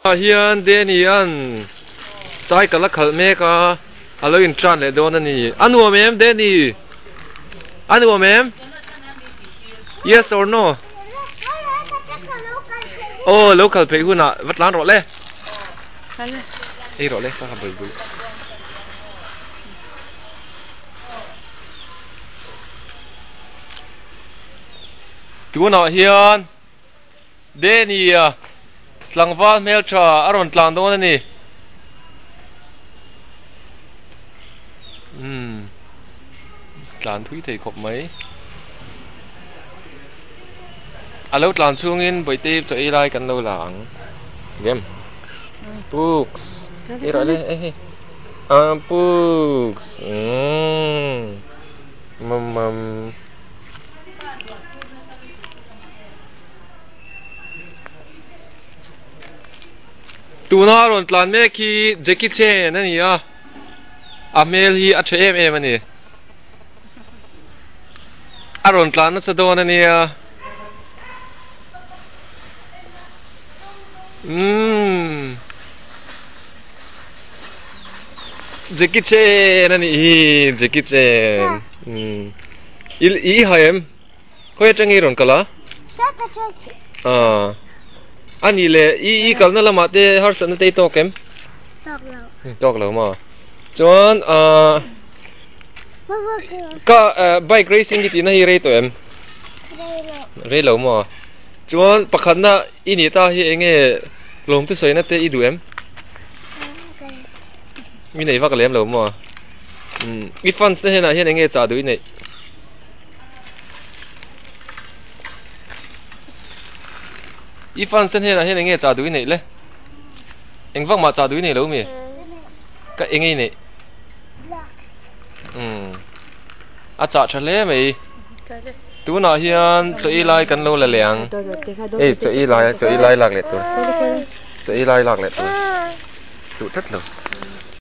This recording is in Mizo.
Ah hian Danny an cycle a khalh mek a, a lo in tan leh dawn a ni. A nuam em Danny? A nuam em? Yes or no? Aw lo kal phei hunah va tlan rawh le. Ei rawh le ka bul bul. Tunah hian Danny-a tlangval hmeltha a rawn tlan dawn a ni. Umm tlan thui thei khawp mai. A lo tlan chhungin Bawihte chaw ei lai kan lo la ang. Gem. Pooks. Ei rawh le eh hei. Ah pooks. Umm. Mam mam. Tuna rawn tlan mek hi Jackie Chan a ni a, a hmel hi a tha em em a ni. A rawn tlan nasa dawn a nia. Umm Jackie Chan a nih hi Jackie Chan. Umm i hai em? Khawi atang i rawn kal a? Aaa. A nih leh i i kalna lamah te harsatna te i tawk em? Tawk lo. Tawk lo maw? Chuan aaa ka bike racing i tihna hi rei tawh em? Rei lo. Rei lo maw? Chuan pakhatna i nih ta hi eng nge lawm thusawi te i duh em? Mi nei vak lem lo maw? Umm i fans te hnenah hian eng nge chah duh i neih? I fans te hnenah hian eng nge chah duh i neih le? Eng vak mah chah duh i nei lo mi? Ka eng nge i neih? Umm a chah tha hle mai. Tunah hian chaw ei lai kan lo la leh ang. Ei chaw ei lai chaw ei lai lak leh tur. Chaw ei lai lak leh tur. Duh tlat lo.